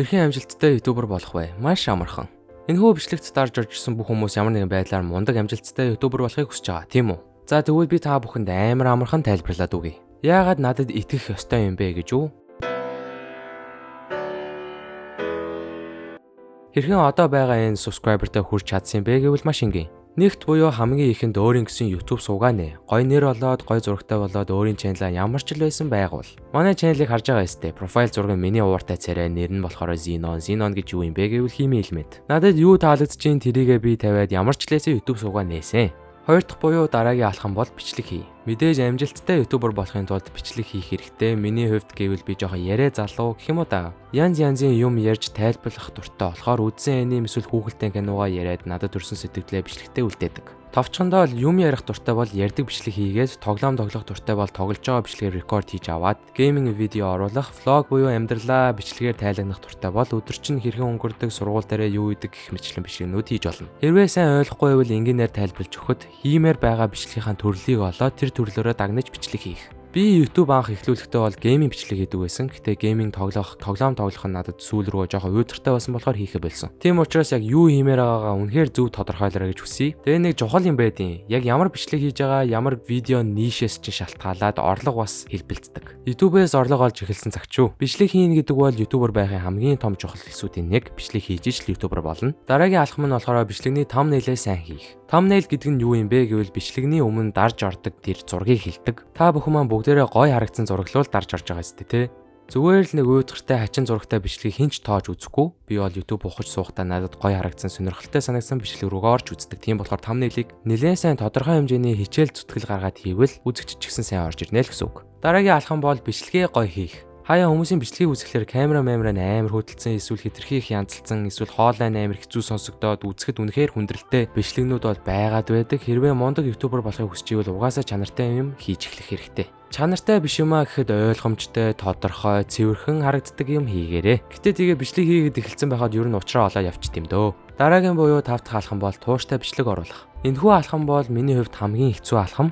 Хэрхэн амжилттай YouTuber болох вэ? Маш амархан. Энэхүү бичлэгт дарж орж ирсэн бүх хүмүүс ямар нэгэн байдлаар мундаг амжилттай YouTuber болохыг хүсэж байгаа, тийм үү? За, тэгвэл би та бүхэнд амар амархан тайлбарлаад өгье. Яагаад надад итгэх ёстой юм бэ гэж үү? Хэрхэн одоо байгаа энэ subscriber-тай хүрч чадсан юм бэ гэвэл маш энгийн. Нэгт буюу хамгийн ихэнд өөрийн гэсэн YouTube сувгаа нэ. Гоё нэр болоод, гоё зурагтай болоод өөрийн channel-аа ямар ч л байсан байгуул. Манай channel-ыг харж байгаа өстэй. Profile зураг нь миний ууртай царай, нэр нь болохоор Xenon. Xenon гэж юу юм бэ гэвэл химийн элемент. Надад юу таалагдчихээн тэрийгээ би тавиад ямар ч лээсээ YouTube сувгаа нээсэн. Хоёр дахь буюу дараагийн алхам бол бичлэг хий. Мэдээж амжилттай YouTuber болохын тулд бичлэг хийх хэрэгтэй. Миний хувьд гэвэл би жоохон яриа залуу гэх юм уу да. Янз янзын юм ярьж тайлбарлах дуртай болохоор үзсэн аниме эсвэл хүүхэлдэйн киногоо яриад надад төрсэн сэтгэлээ бичлэгтээ үлдээдэг. Товчхондоо л юм ярих дуртай бол ярьдаг бичлэг хийгээд, тоглоом тоглох дуртай бол тоглож байгаа бичлэгээр рекорд хийж аваад, gaming видео оруулах, vlog буюу амьдралаа бичлэгээр тайлагнах дуртай бол өдөр чинь хэрхэн өнгөрдөг, сургууль дээрээ юу идэг гэх мэтчлэн бичлэгнүүд хийж болно. Хэрвээ сайн ойлгохгүй байвал энгийнээр тайлбарлаж өгөхөд хиймээр байгаа бичлэгийнхаа төрлийг олоод тэр төрлөөрөө дагнаж бичлэг хийх. Би YouTube анх эхлүүлэхдээ бол gaming бичлэг хийдэг байсан. Гэтэ gaming тоглох, тоглоом тоглох нь надад сүүл рүү жоохон уйдгартай байсан болохоор хийхэ болсон. Тийм учраас яг юу хиймээр байгаагаа үнэхээр зөв тодорхойлоорой гэж хүсье. Тэгээ нэг чухал юм байдیں۔ Яг ямар бичлэг хийж байгаа, ямар видео niche-ээс чинь шалтгаалаад орлого бас хэлбэлцдэг. YouTube-ээс орлого олж эхэлсэн цаг ч юу. Бичлэг хийнэ гэдэг бол YouTuber байхын хамгийн том чухал хэсүүдийн нэг. Бичлэг хийж ич л YouTuber болно. Дараагийн алхам нь болохоор бичлэгний thumbnail-ээ сайн хийх. Thumbnail гэдэг нь юу юм бэ гэвэл бичлэгний өмнө дарж ордог тэр зургийг хэлдэг. Та бүхэн маань бүгдээрээ гоё харагдсан зураглуул дарж орж байгаа зү тэ. Зүгээр л нэг уйдгартай хачин зурагтай бичлэгийг хэн ч тоож үзэхгүй. Би бол YouTube ухаж суухдаа надад гоё харагдсан, сонирхолтой санагдсан бичлэг рүүгээ орж үздэг. Тийм болохоор thumbnail-ыг нэлээд сайн тодорхой хэмжээний хичээл зүтгэл гаргаад хийвэл үзэгч ч гэсэн сайн орж ирнэ л гэсэн үг. Дараагийн алхам бол бичлэгээ гоё хийх. Хаяа хүмүүсийн бичлэгийг үзэхлээр камера мамера нь амар хөдөлсөн, эсвэл хэтэрхий их янзалцсан, эсвэл хоолой нь амар хэцүү сонсогдоод үзэхэд үнэхээр хүндрэлтэй бичлэгнүүд бол байгаад байдаг. Хэрвээ мундаг YouTuber болохыг хүсч ивэл угаасаа чанартай юм хийж эхлэх хэрэгтэй. Чанартай биш юм а гэхэд ойлгомжтой, тодорхой, цэвэрхэн харагддаг юм хийгээрэй. Гэтэ тэгээ бичлэг хийгээд эхэлсэн байхад ер нь учраа олоо явчихд юм дөө. Дараагийн буюу тав дахь алхам бол тууштай бичлэг оруулах. Энэхүү алхам бол миний хувьд хамгийн хэцүү алхам.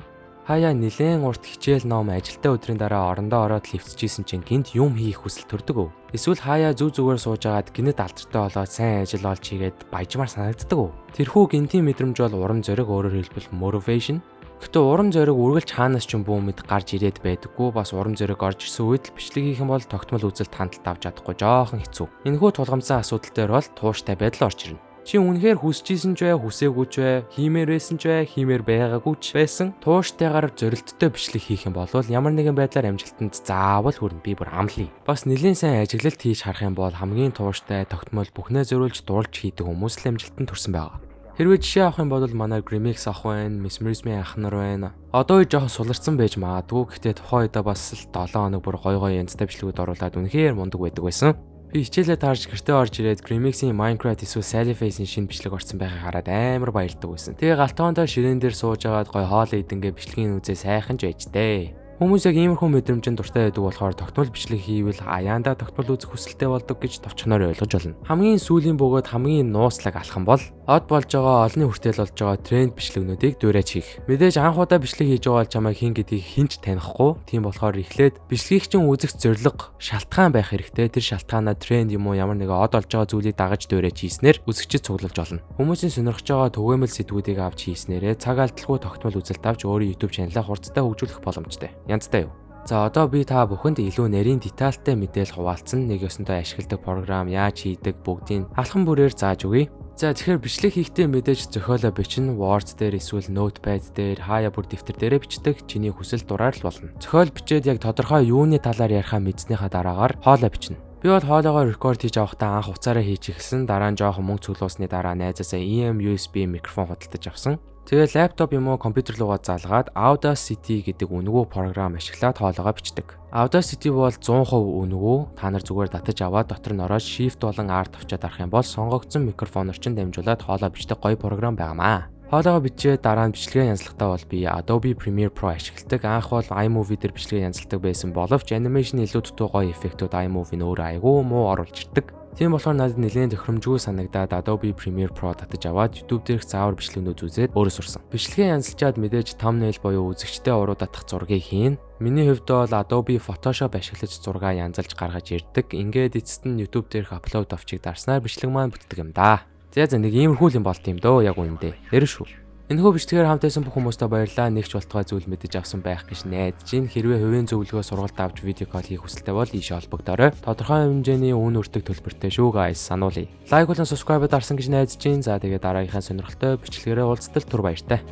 Хаяа нилээн урт хичээл, ном, ажилтаа өдрийн дараа орондоо ороод ливтчихсэн чинь гинт юм хийх хүсэл төрдөг өв. Эсвэл хаяа зүв зүгээр сууж агаад гинэт алдартай болоод сайн ажил олж хийгээд баяжмаар санагддаг өв. Тэрхүү гинтийн мэдрэмж бол урам зориг, өөрөөр хэлбэл motivation. Гэтэ урам зориг үргэлж хаанаас ч юм бүү мэд гарч ирээд байдаггүй. Бас урам зориг орж ирсэн үед л бичлэг хийх юм бол тогтмол үзэлт, хандлт авч чадахгүй жоохон хэцүү. Энэхүү тулгамдсан асуудал дээр бол тууштай байдал орж ирнэ. Чи үнэхээр хүсэж исэн ч бай, хүсээгүй ч бай, хиймээр байсан ч бай, хиймээр байгаагүй ч байсан тууштайгаар зорилттой бичлэг хийх юм бол ямар нэгэн байдлаар амжилтанд заавал хүрнэ. Би бүр амлая. Бас нэлээн сайн ажиглалт хийж харах юм бол хамгийн тууштай, тогтмол, бүхнээ зориулж дурлж хийдэг хүмүүс л амжилтанд хүрсэн байгаа. Хэрвээ жишээ авах юм бол манай Grimix ах байна, Mesmerism-ийн ах нар байна. Одоо үе жоохон суларсан байж магадгүй. Гэхдээ тухайн үедээ бас л 7 хоног бүр гой гой янзтай бичлэгүүд оруулаад үнэхээр мундаг байдаг байсан. Би хичээлээ таарж гэртээ орж ирээд Grimix-ийн Minecraft эсвэл Sally Face-ийн шинэ бичлэг орсон байхыг хараад амар баялдаг байсан. Тэгээ галтгоондоо ширээн дээр сууж агаад гой хоол идэнгээ бичлэгийн үзээ сайхан ч байж тээ. Хүмүүс яг иймэрхүү мэдрэмжинд дуртай байдаг болохоор тогтмол бичлэг хийвэл аяандаа тогтмол үзэх хүсэлтэй болдог гэж товчхоноор ойлгож болно. Хамгийн сүүлийн бөгөөд хамгийн нууцлаг алхам бол од болж байгаа, олонний хүртэл болж байгаа тренд бичлэгнүүдийг дуурайж хийх. Мэдээж анх удаа бичлэг хийж байгаа бол чамайг хэн гэдгийг хэн ч танихгүй. Тийм болохоор эхлээд бичлэгийг чинь үзэх зорилго, шалтгаан байх хэрэгтэй. Тэр шалтгаанаа тренд юм уу ямар нэгэн од болж байгаа зүйлийг дагаж дуурайж хийснээр үзэгчид цуглуулж болно. Хүмүүсийн сонирхож байгаа түгээмэл сэдвүүдийг авч хийснээрээ цаг алдалгүй тогтмол үзэлт авч өөрийн YouTube channel-аа хурцтай хөгжүүлэх боломжтой. Янзтай юу? За, одоо би та бүхэнд илүү нарийн детальтай мэдээлэл хуваалцсан, нэг ёсондоо ашигладаг програм, яаж хийдэг бүгдийг алхам бүрээр зааж өгье. За, тэгэхээр бичлэг хийхдээ мэдээж зохиолоо бичнэ. Word дээр эсвэл Notepad дээр, хаяа бүр дэвтэр дээрээ бичдэг. Чиний хүсэл дураар л болно. Зохиол бичээд яг тодорхой юуны талаар яриахаа мэдснийхаа дараагаар хоолой бичнэ. Би бол хоолойгоо рекорд хийж авахдаа анх утсаараа хийж эхэлсэн. Дараа нь жоохон мөнгө цуглуулсны дараа найзаасаа EM USB микрофон худалдаж авсан. Тэгээ лаптоп юм уу компьютер руугаа залгаад Audacity гэдэг үнэгүй програм ашиглаад хоолойгоо бичдэг. Audacity бол 100% үнэгүй. Та нар зүгээр татаж аваад дотор нь ороод Shift болон R товчоод дарах юм бол сонгогдсон микрофоноор чинь дамжуулаад хоолой бичдэг гоё програм байнамаа. Хоолойгоо бичээд дараа нь бичлэгээ янзлахдаа бол би Adobe Premiere Pro ашигладаг. Анх бол iMovie дээр бичлэгээ янзалдаг байсан боловч animation илүү дутуу гоё эффектүүд iMovie нь өөрөө айгүй муу оруулж ирдэг. Тийм болохоор надад нэлээд тохиромжгүй санагдаад Adobe Premiere Pro татаж аваад YouTube дээрх заавар бичлэгнүүд үзээд өөрөө сурсан. Бичлэгээ янзалчаад мэдээж thumbnail буюу үзэгчдэд уруу татах зургийг хийн. Миний хувьд бол Adobe Photoshop ашиглаж зургаа янзалж гаргаж ирдэг. Ингээд эцэст нь YouTube дээрх upload товчийг дарснаар бичлэг маань бүтдэг юм да. За за, нэг иймэрхүү юм болт юм дөө яг үнэндээ. Нэр шүү. Энэхүү бичлэгээр хамт байсан бүх хүмүүстээ баярлалаа. Нэгч болтугай зүйл мэдэж авсан байх гэж найдаж байна. Хэрвээ хувийн зөвлөгөө, сургалт авч video call хийх хүсэлтэй бол ийшээ холбогдоорой. Тодорхой хэмжээний үн өртөг төлбөртэй шүү, guys, сануулъя. Like болон subscribe дарсан гэж найдаж байна. За, тэгээд дараагийнхаа сонирхолтой бичлэгээрээ уулзтал түр баяртай.